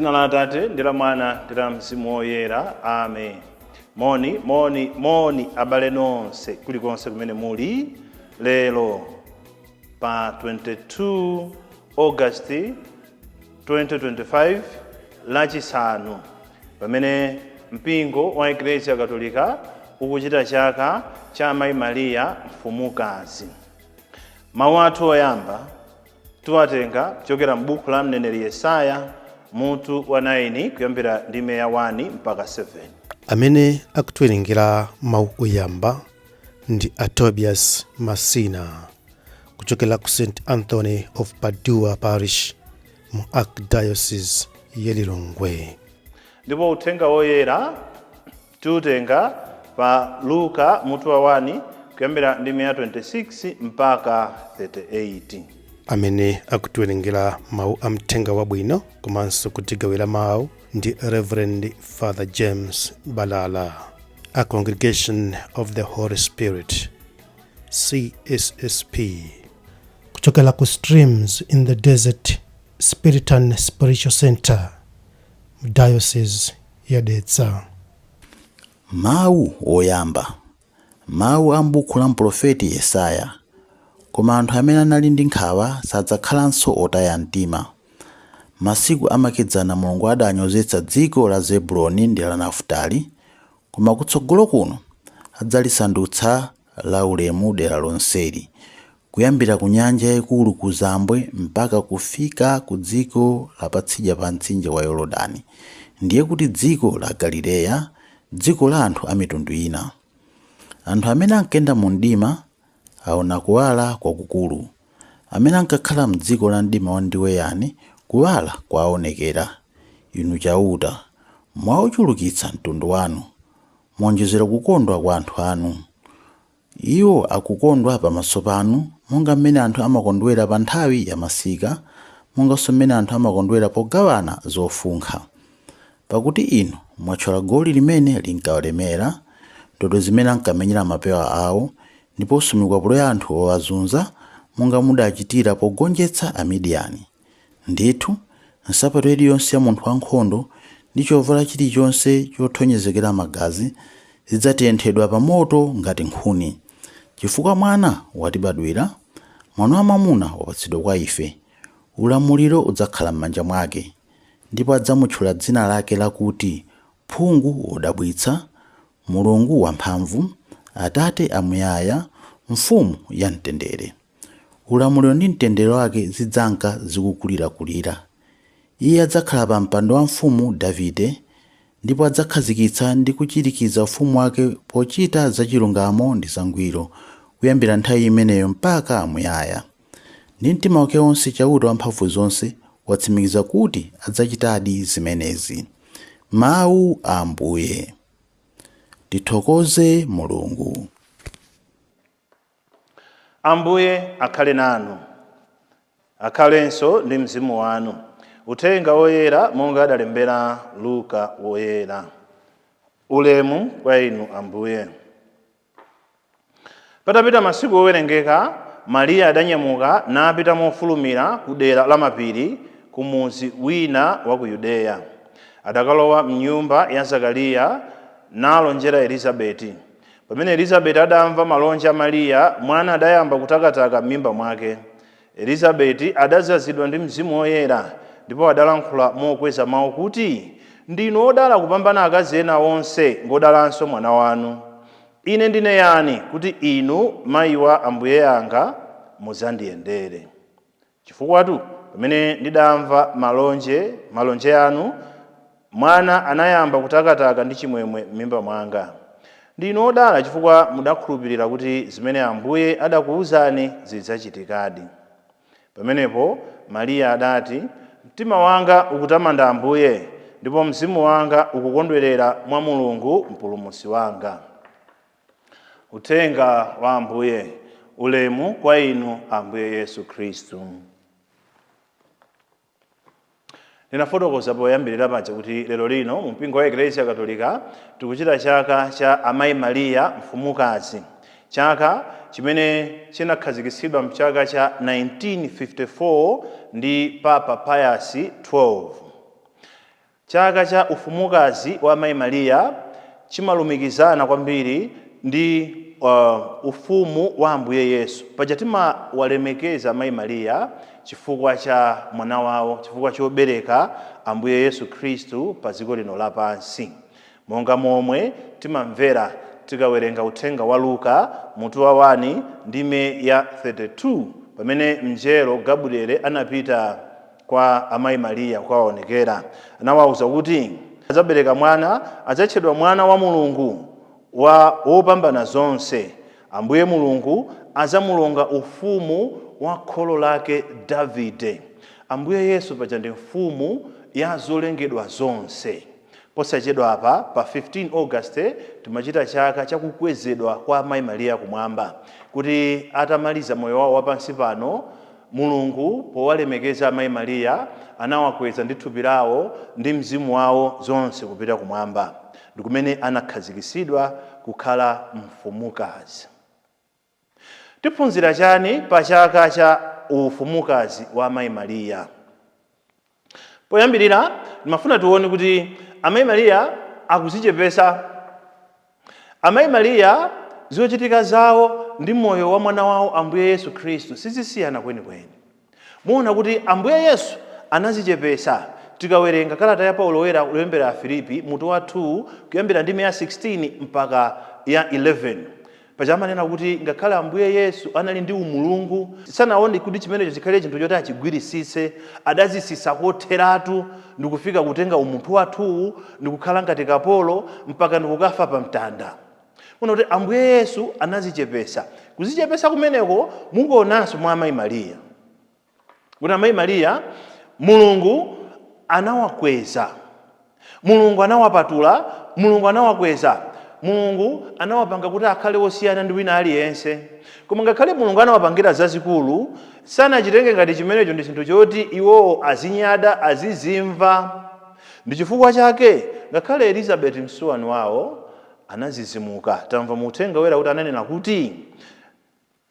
Dzina la Atate ndi la Mwana ndi la Mzimu Woyera. Amen. Moni, moni, moni abale nonse kulikonse kumene muli lero pa 22 August 2025 Lachisanu, pamene mpingo wa Eklesia Katolika ukuchita chaka cha Amayi Mariya Mfumukazi. Mawu athu oyamba tiwatenga kuchokera m'buku la mneneri Yesaya, mutu wa 9, kuyambira ndime ya 1 mpaka 7. Amene akutiwerengera mawu oyamba ndi a Tobias Masina kuchokera ku St Anthony of Padua Parish mu Archdiocese ya Lilongwe. Ndipo uthenga woyera tiutenga pa Luka mutu wa 1, kuyambira ndime ya 26 mpaka 38. Amene akutiwerengera mawu a mthenga wabwino komanso kutigawira mawu ndi Reverend Father James Balala, a Congregation of the Holy Spirit, CSSP, kuchokera ku Streams in the Desert Spiritan Spiritual Center mu Diocese ya Dedza. Mawu oyamba. Mawu a m'buku la mprofeti Yesaya. Koma anthu amene anali ndi nkhawa sadzakhalanso otaya mtima. Masiku amakedzana Mulungu adanyozetsa dziko la Zebuloni ndi la Nafutali, koma kutsogolo kuno adzalisandutsa laulemu dera lonseli, kuyambira ku nyanja yaikulu kuzambwe mpaka kufika ku dziko lapatsidya pa mtsinje wa Yorodani, ndiye kuti dziko la Galileya, dziko la anthu a mitundu ina. Anthu amene ankayenda mu mdima aona kuwala kwakukulu. Amene ankakhala m'dziko la mdima wandiweyani, kuwala kwawaonekera. Inu Chauta, mwauchulukitsa mtundu wanu, mwaonjezera kukondwa kwa anthu anu. Iwo akukondwa pamaso panu, monga mmene anthu amakondwera pa nthawi ya masika, monganso mmene anthu amakondwera pogawana zofunkha. Pakuti inu mwathyola goli limene linkawalemera, ndodo zimene ankamenyera mapewa ao, ndiponso mikwapulo ya anthu owazunza, monga mudachitira pogonjetsa Amidiyani. Ndithu, nsapato iliyonse ya munthu wankhondo ndi chovala chilichonse chothonyezekera magazi zidzatenthedwa pa moto ngati nkhuni. Chifukwa mwana watibadwira, mwana wamwamuna wapatsidwa kwa ife. Ulamuliro udzakhala m'manja mwake, ndipo adzamutchula dzina lake lakuti Phungu Wodabwitsa, Mulungu Wamphamvu, Atate Amuyaya, Mfumu ya Mtendere. Ulamuliro ndi mtendere wake zidzanka zikukulirakulira. Iye adzakhala pa mpando wa mfumu Davide, ndipo adzakhazikitsa ndi kuchirikiza ufumu wake pochita zachilungamo ndi zangwiro, kuyambira nthawi imeneyo mpaka muyaya. Ndi mtima wake wonse Chauta Wamphamvuzonse watsimikiza kuti adzachitadi zimenezi. Mawu a Ambuye. Tithokoze Mulungu. Ambuye akhale nanu. Akhalenso ndi mzimu wanu. Uthenga Woyera monga adalembera Luka Woyera. Ulemu kwa inu Ambuye. Patapita masiku owerengeka, Mariya adanyamuka napita mofulumira ku dera lamapiri, ku mudzi wina wa ku Yudeya. Adakalowa m'nyumba ya Zakariya nalonjera Elizabeti. Pamene Elizabeti adamva malonje a Mariya, mwana adayamba kutakataka m'mimba mwake. Elizabeti adadzazidwa ndi Mzimu Woyera, ndipo adalankhula mokweza mau kuti, Ndinu wodala kupambana akazi ena onse, ngwodalanso mwana wanu. Ine ndine yani kuti inu, mai wa Ambuye anga, mudzandiyendere? Chifukwatu pamene ndidamva malonje anu, mwana anayamba kutakataka ndi chimwemwe m'mimba mwanga. Ndinu odala chifukwa mudakhulupirira kuti zimene Ambuye adakuuzani zidzachitikadi. Pamenepo Mariya adati, Mtima wanga ukutamanda Ambuye, ndipo mzimu wanga ukukondwerera mwa Mulungu Mpulumutsi wanga. Uthenga wa Ambuye. Ulemu kwa inu Ambuye Yesu Khristu. Ndinafotokoza poyambirira paja kuti lero lino mu mpingo wa Eklesia Katolika tikuchita chaka cha Amayi Mariya Mfumukazi, chaka chimene chinakhazikitsidwa mchaka cha 1954 ndi Papa Pius 12. Chaka cha ufumukazi wa Amayi Mariya chimalumikizana kwambiri ndi ufumu wa Ambuye Yesu. Paja timawalemekeza Amayi Mariya chifukwa cha mwana wawo, chifukwa chobereka Ambuye Yesu Khristu pa dziko lino lapansi. Monga momwe timamvera tikawerenga uthenga wa Luka mutu wa 1 ndime ya 32, pamene mngelo Gabriele anapita kwa Amayi Mariya kukawaonekera, anawawuza kuti adzabereka mwana, adzatchedwa Mwana wa Mulungu wa wopambana zonse. Ambuye Mulungu adzamulonga ufumu wa kholo lake Davide. Ambuye Yesu paja ndi mfumu ya zolengedwa zonse. Posachedwa apa pa 15 August timachita chaka chakukwezedwa kwa Amayi Mariya kumwamba, kuti atamaliza moyo wawo wapansi pano, Mulungu powalemekeza Amayi Mariya anawakweza ndi thupi lawo ndi mzimu wawo zonse kupita kumwamba, ndi kumene anakhazikitsidwa kukhala mfumukazi. Tiphunzira chani pa chaka cha ufumukazi wa Amayi Mariya? Poyambirira ndimafuna tione kuti Amayi Mariya akuzichepesa. Amayi Mariya zochitika zawo ndi moyo wa mwana wawo Ambuye Yesu Khristu sizisiyana kwenikweni. Muona kuti Ambuye Yesu anazichepesa. Tikawerenga kalata ya Paulo Woyera kulembera Afilipi mutu wa 2 kuyambira ndime ya 16 mpaka ya 11, paja amanena kuti ngakhale Ambuye Yesu anali ndi umulungu, sanaone kuti chimenecho chikhale chinthu choti achigwirisitse, adazisisa kotheratu ndikufika kutenga umunthu wathuwu ndikukhala ngati kapolo mpaka ndikukafa pa mtanda. Muona kuti Ambuye Yesu anazichepesa. Kuzichepesa kumeneko mukuonanso mwa Amayi Mariya, kuti Amayi Mariya Mulungu anawakweza, Mulungu anawapatula, Mulungu anawakweza, Mulungu anawapanga kuti akhale osiyana ndi wina aliyense. Koma ngakhale Mulungu anawapangira zazikulu, sanachitenge ngati chimenecho ndi chinthu choti iwowo azinyada, azizimva. Ndi chifukwa chake ngakhale Elizabeti msuwani wawo anazizimuka. Tamva mu uthenga woyera kuti ananena kuti,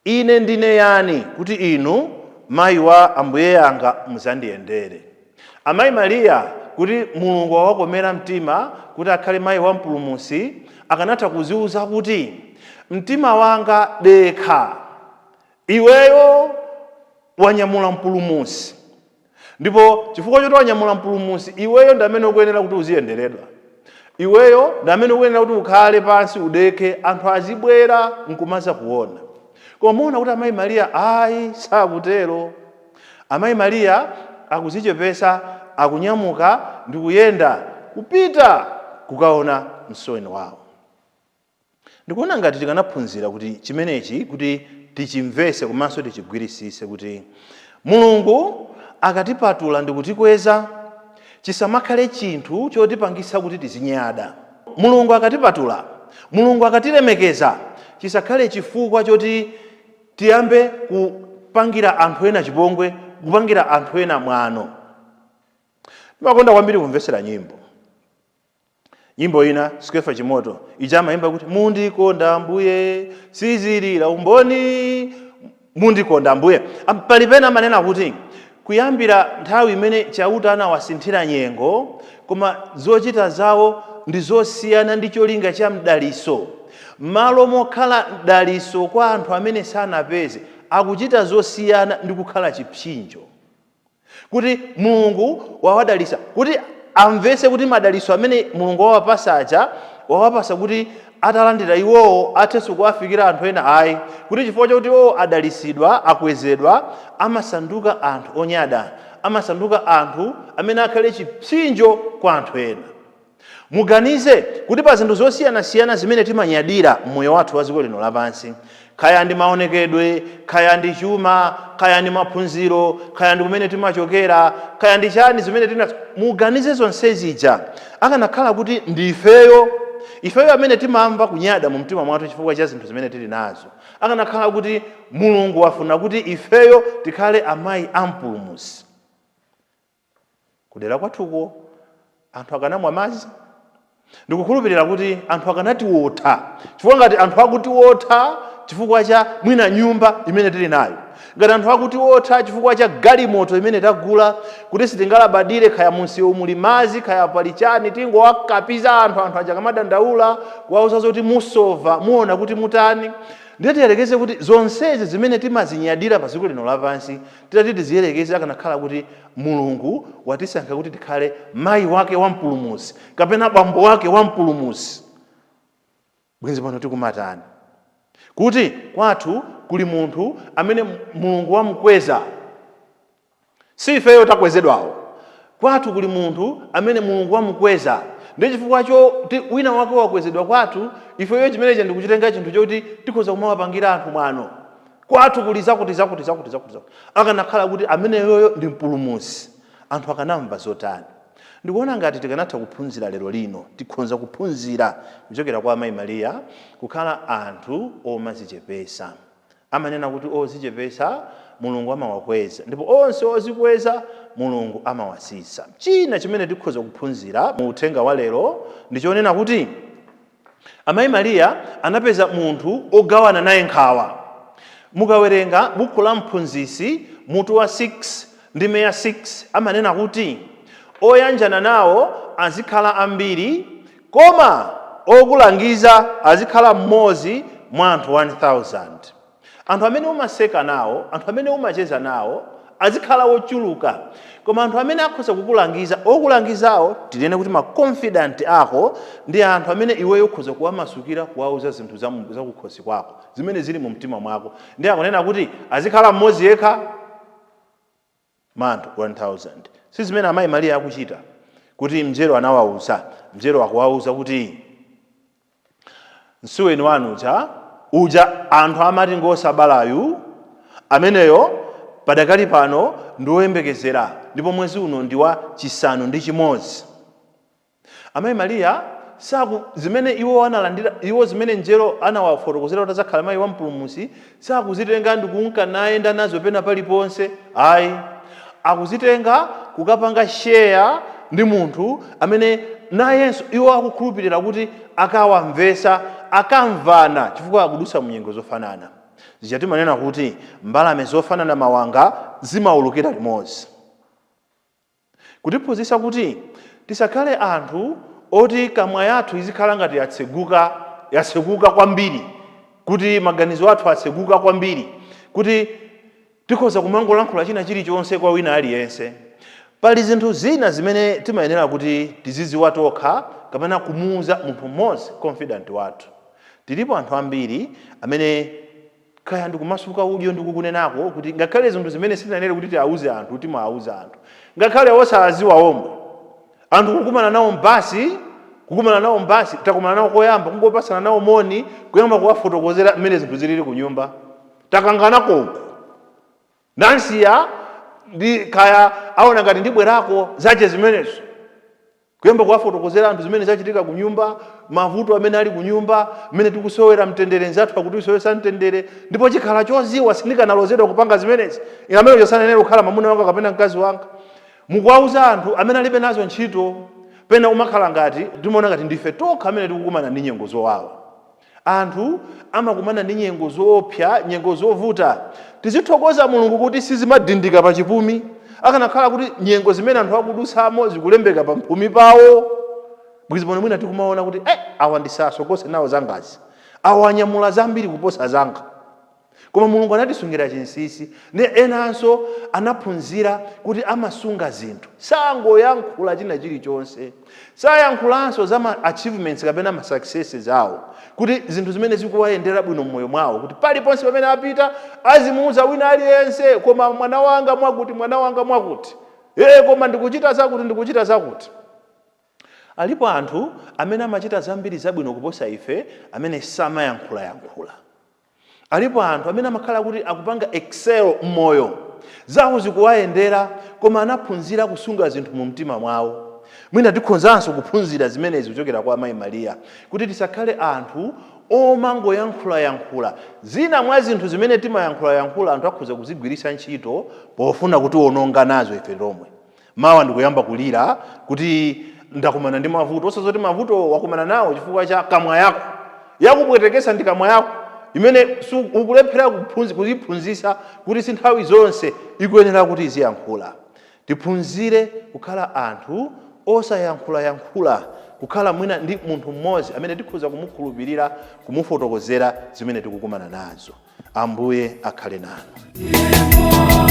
Ine ndine yani kuti inu mayi wa Ambuye yanga muzandiyendere? Amayi Mariya kuti Mulungu wawakomera mtima kuti akhale mayi wa Mpulumutsi, akanatha kuziuza kuti, mtima wanga dekha, iweyo wanyamula Mpulumutsi, ndipo chifukwa choti wanyamula Mpulumutsi, iweyo ndi amene ukuyenera kuti uziyenderedwa, iweyo ndi amene ukuyenera kuti ukhale pansi udekhe, anthu azibwera nkumaza kuona. Koma muona kuti Amayi Mariya ayi, sakutero. Amayi Mariya akuzichepesa, akunyamuka ndi kuyenda kupita kukaona msuweni wawo. Ndikuona ngati tikanaphunzira kuti chimenechi kuti tichimvese komanso tichigwirisise, kuti Mulungu akatipatula ndi kutikweza, chisamakhale chinthu chotipangisa kuti tizinyada. Mulungu akatipatula, Mulungu akatilemekeza, chisakhale chifukwa choti tiyambe kupangira anthu ena chipongwe, kupangira anthu ena mwano. Ndimakonda kwambiri kumvesera nyimbo. Nyimbo ina, Skeffa Chimoto ija amayimba kuti, mundikonda Ambuye, sizilira umboni, mundikonda Ambuye. Pali pena amanena kuti kuyambira nthawi imene Chauta anawasinthira nyengo, koma zochita zawo ndi zosiyana ndi cholinga cha mdaliso. Malo mokhala mdaliso kwa anthu amene sanapeze, akuchita zosiyana ndi kukhala chipsinjo. Kuti Mulungu wawadalisa, kuti amvese kuti madaliso amene Mulungu wawapasa aja, wawapasa kuti atalandira iwowo athenso kuwafikira anthu ena ayi. Kuti chifukwa chakuti iwowo adalisidwa, akwezedwa, amasanduka anthu onyada, amasanduka anthu amene akhale chipsinjo kwa anthu ena. Muganize kuti pa zinthu zosiyanasiyana zimene timanyadira mmoyo wathu wa dziko lino lapansi, kaya ndi maonekedwe, kaya ndi chuma, kaya ndi maphunziro, kaya ndi kumene timachokera, kaya ndi chani zimene tina, muganize zonse zija, akanakhala kuti ndi ifeyo, ifeyo amene timamva kunyada mu mtima mwathu chifukwa cha zinthu zimene tili nazo, akanakhala kuti Mulungu wafuna kuti ifeyo tikhale amayi a Mpulumutsi, kudera kwathuko anthu akanamwa madzi? Ndikukhulupirira kuti anthu akanatiwotha, chifukwa ngati anthu akutiwotha chifukwa cha mwina nyumba imene tili nayo, Ngati anthu akutiotha chifukwa cha galimoto imene tagula, kuti sitingalabadire kaya munsewu muli madzi, kaya pali chani, tingowakapiza anthu, anthu aja kamadandaula, kuwauza zoti musova, muona kuti mutani. Ndiye tiyelekeze kuti zonsezi zimene timazinyadira pa dziko lino lapansi, titati tiziyelekeze, akanakhala kuti Mulungu watisankha kuti tikhale mayi wake wampulumutsi kapena bambo wake wampulumutsi, bwenzi pano tikumatani? Kuti kwathu kuli munthu amene Mulungu wamukweza, si ifeyo takwezedwawo. Kwathu kuli munthu amene Mulungu wamukweza. Ndi chifukwa choti wina wake wakwezedwa kwathu, ifeyo chimenechi ndikuchitenga chinthu choti tikhoza kumawapangira anthu mwano. Kwathu kuli zakuti, zakuti, zakuti, zakuti, zakuti. Akanakhala kuti ameneyoyo ndi mpulumutsi, anthu akanamva zotani? Ndikuona ngati tikanatha kuphunzira lero lino, tikhonza kuphunzira kuchokera kwa Amayi Mariya kukhala anthu omazichepesa. Amanena kuti ozichepesa Mulungu amawakweza, ndipo onse ozikweza Mulungu amawasisa. China chimene tikhoza kuphunzira mu uthenga wa lero ndi chonena kuti Amayi Mariya anapeza munthu ogawana naye nkhawa. Mukawerenga buku la Mphunzitsi mutu wa 6 ndime ya 6, amanena kuti oyanjana nawo azikhala ambiri, koma okulangiza azikhala mmodzi mwa anthu 1000. Anthu amene umaseka nawo, anthu amene umacheza nawo azikhala ochuluka, koma anthu amene akhoza kukulangiza, okulangizawo, tinene kuti ma confidant ako, ndi anthu amene iweyo ukhoza kuwamasukira, kuwauza zinthu zakukhosi kwako zimene zili mu mtima mwako. Ndi akunena kuti azikhala mmodzi yekha mwa anthu 1000. Si zimene Amayi Mariya akuchita, kuti mngelo anawauza, mngelo akuwauza kuti msuweni wanu uja, uja anthu amati ngosabalayu, ameneyo padakali pano ndi woyembekezera, ndipo mwezi uno ndi wa 6. Amayi Mariya saku zimene iwo analandira, iwo zimene mngelo anawafotokozera kuti adzakhala mayi wa mpulumutsi, sakuzitenga ndikunka nayenda nazo pena paliponse ayi. Akuzitenga kukapanga share ndi munthu amene nayenso iwo akukhulupirira kuti akawamvesa, akamvana, chifukwa akudutsa munyengo zofanana. Zija timanena kuti mbalame zofanana mawanga zimaulukira limodzi. Kutiphunzitsa kuti tisakhale anthu oti kamwa yathu izikhala ngati yatseguka, yatseguka kwambiri, kuti maganizo athu atseguka kwambiri, kuti tikhoza kumangolankhula china chilichonse kwa wina aliyense. Pali zinthu zina zimene timayenera kuti tiziziwa tokha kapena kumuuza munthu mmodzi, confidant wathu. Tilipo anthu ambiri amene kaya ndikumasuka udyo ndikukunenako kuti ngakhale zinthu zimene sitinanene kuti tiauze anthu, timawauza anthu, ngakhale osawaziwa omwe. Anthu kukumana nawo mbasi, kukumana nawo mbasi, takumana nawo koyamba, kungopasana nawo moni, kuyamba kuwafotokozera mmene zinthu zilili ku nyumba. Takangana koko, ndansiya ndi kaya aona ngati ndibwerako zache zimenezo. Kuyamba kuwafotokozera anthu zimene zachitika ku nyumba, mavuto amene ali ku nyumba, mmene tikusowera mtendere, nzathu akutisowetsa mtendere, ndipo chikhala choziwa sindikanalozedwa kupanga zimenezi. Ine amene chosanenera kukhala mwamuna wanga kapena mkazi wanga. Mukuwauza anthu amene alibe nazo ntchito. Pena umakhala ngati timaona ngati ndife tokha amene tikukumana ndi nyengo zowawa. Anthu amakumana ndi nyengo zoopsa, nyengo zovuta. Tizithokoza Mulungu kuti sizimadindika pa chipumi. Akanakhala kuti nyengo zimene anthu akudutsamo zikulembeka pa mphumi pawo, bwenzi pano mwina tikumaona kuti awa ndisasokose nawo zangazi, awa anyamula zambiri kuposa zanga. Koma Mulungu anatisungira chinsinsi. Ndi enanso anaphunzira kuti amasunga zinthu, sangoyankhula china chilichonse, sayankhulanso za ma achievements kapena ma successes awo, kuti zinthu zimene zikuwayendera bwino mmoyo mwawo, kuti paliponse pamene apita azimuuza wina aliyense, koma mwana wanga mwakuti, mwana wanga mwakuti, koma ndikuchita zakuti, ndikuchita zakuti. Alipo anthu amene amachita zambiri zabwino kuposa ife amene samayankhulayankhula. Alipo anthu amene amakhala kuti akupanga excel mmoyo, zawo zikuwayendera, koma anaphunzira kusunga zinthu mu mtima mwawo. Mwina tikhonzanso kuphunzira zimenezi kuchokera kwa Amayi Mariya, kuti tisakhale anthu omangoyankhulayankhula. Zina mwa zinthu zimene timayankhulayankhula anthu akhoza kuzigwiritsa ntchito pofuna kutiwononga nazo ife tomwe. Mawa ndikuyamba kulira kuti ndakumana ndi mavuto, osazoti mavuto wakumana nawo chifukwa cha kamwa yako. Yakupwetekesa ndi kamwa yako. Imene ukulephera kuziphunzitsa kuti si nthawi zonse ikuyenera kuti iziyankhula. Tiphunzire kukhala anthu osayankhulayankhula, kukhala mwina ndi munthu mmodzi amene tikhoza kumukhulupirira, kumufotokozera zimene tikukumana nazo. Ambuye akhale nanu.